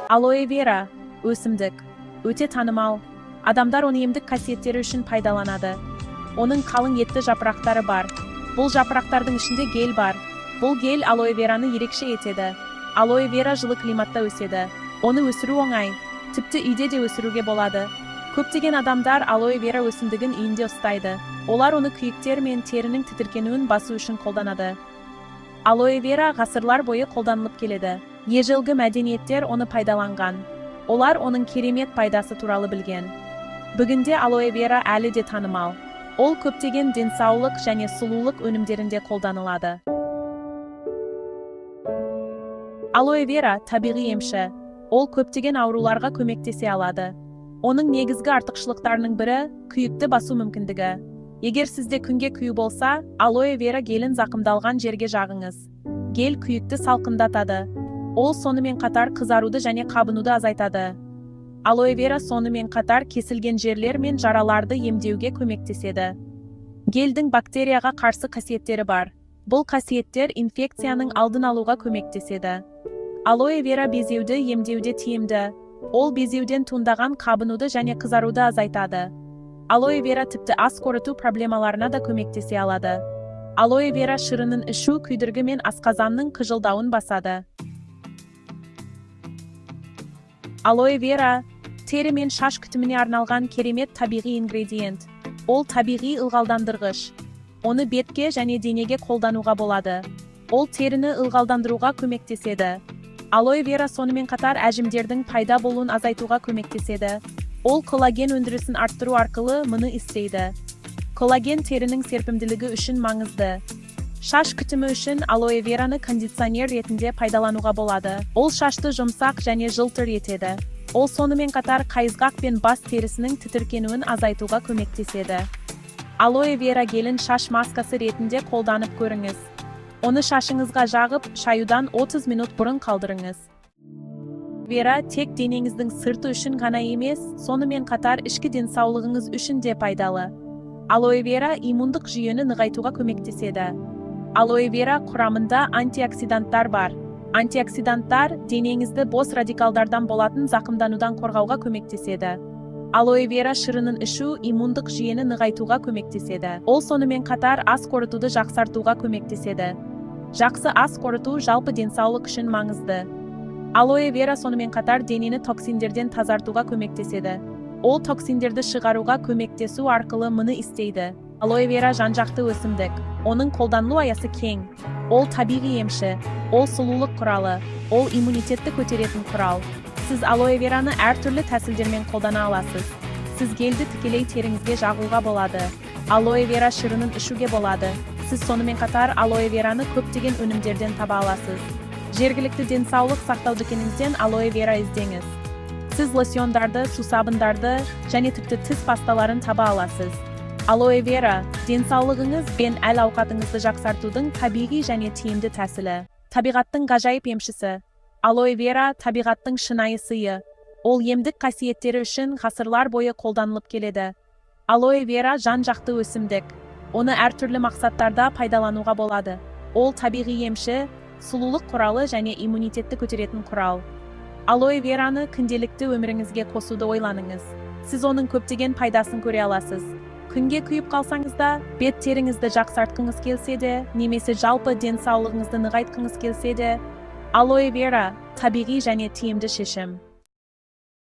Алоэ вера өсімдік өте танымал. Адамдар оны емдік қасиеттері үшін пайдаланады. Оның қалың етті жапырақтары бар. Бұл жапырақтардың ішінде гель бар. Бұл гель алоэ вераны ерекше етеді. Алоэ вера жылы климатта өседі. Оны өсіру оңай. Тіпті үйде де өсіруге болады. Көптеген адамдар алоэ вера өсімдігін үйінде ұстайды. Олар оны күйіктер мен терінің тітіркенуін басу үшін қолданады. Алоэ вера ғасырлар бойы қолданылып келеді. Ежелгі мәдениеттер оны пайдаланған. Олар оның керемет пайдасы туралы білген. Бүгінде алоэ вера әлі де танымал. Ол көптеген денсаулық және сұлулық өнімдерінде қолданылады. Алоэ вера табиғи емші. Ол көптеген ауруларға көмектесе алады. Оның негізгі артықшылықтарының бірі күйікті басу мүмкіндігі. Егер сізде күнге күю болса, алоэ вера гелін зақымдалған жерге жағыңыз. Гель күйікті салқындатады. Ол сонымен қатар қызаруды және қабынуды азайтады. Алоэ вера сонымен қатар кесілген жерлер мен жараларды емдеуге көмектеседі. Гельдің бактерияға қарсы қасиеттері бар. Бұл қасиеттер инфекцияның алдын алуға көмектеседі. Алоэ вера безеуді емдеуде тиімді. Ол безеуден туындаған қабынуды және қызаруды азайтады. Алоэ вера тіпті ас қорыту проблемаларына да көмектесе алады. Алоэ вера шырынын ішу күйдіргі мен асқазанның қыжылдауын басады. Алоэ вера тері мен шаш күтіміне арналған керемет табиғи ингредиент. Ол табиғи ылғалдандырғыш. Оны бетке және денеге қолдануға болады. Ол теріні ылғалдандыруға көмектеседі. Алоэ вера сонымен қатар әжімдердің пайда болуын азайтуға көмектеседі. Ол коллаген өндірісін арттыру арқылы мұны істейді. Коллаген терінің серпімділігі үшін маңызды. Шаш күтімі үшін алоэ вераны кондиционер ретінде пайдалануға болады. Ол шашты жұмсақ және жылтыр етеді. Ол сонымен қатар қайызғақ пен бас терісінің тітіркенуін азайтуға көмектеседі. Алоэ вера гелін шаш маскасы ретінде қолданып көріңіз. Оны шашыңызға жағып, шаюдан 30 минут бұрын қалдырыңыз. Вера тек денеңіздің сырты үшін ғана емес, сонымен қатар ішкі денсаулығыңыз үшін де пайдалы. Алоэ вера иммундық жүйені нығайтуға көмектеседі. Алоэ вера құрамында антиоксиданттар бар. Антиоксиданттар денеңізді бос радикалдардан болатын зақымданудан қорғауға көмектеседі. Алоэ вера шырынын ішу иммундық жүйені нығайтуға көмектеседі. Ол сонымен қатар ас қорытуды жақсартуға көмектеседі. Жақсы ас қорыту жалпы денсаулық үшін маңызды. Алоэ вера сонымен қатар денені токсиндерден тазартуға көмектеседі. Ол токсиндерді шығаруға көмектесу арқылы мұны істейді. Алоэ вера жан-жақты өсімдік. Оның қолданылу аясы кең. Ол табиғи емші, ол сұлулық құралы, ол иммунитетті көтеретін құрал. Сіз алоэ вераны әртүрлі тәсілдермен қолдана аласыз. Сіз гельді тікелей теріңізге жағуға болады. Алоэ вера шырынын ішуге болады. Сіз сонымен қатар алоэ вераны көптеген өнімдерден таба аласыз. Жергілікті денсаулық сақтау дүкеніңізден алоэ вера іздеңіз. Сіз лосьондарды, сусабындарды және тіпті тіс пасталарын таба аласыз. Алоэ вера денсаулығыңыз бен әл-ауқатыңызды жақсартудың табиғи және тиімді тәсілі. Табиғаттың ғажайып емшісі. Алоэ вера табиғаттың шынайы сыйы. Ол емдік қасиеттері үшін ғасырлар бойы қолданылып келеді. Алоэ вера жан-жақты өсімдік. Оны әртүрлі мақсаттарда пайдалануға болады. Ол табиғи емші, сұлулық құралы және иммунитетті көтеретін құрал. Алоэ вераны күнделікті өміріңізге қосуды ойланыңыз. Сіз оның көптеген пайдасын көре аласыз. Күнге күйіп қалсаңыз да, бет теріңізді жақсартқыңыз келсе де, немесе жалпы денсаулығыңызды нығайтқыңыз келсе де, алоэ вера табиғи және тиімді шешім.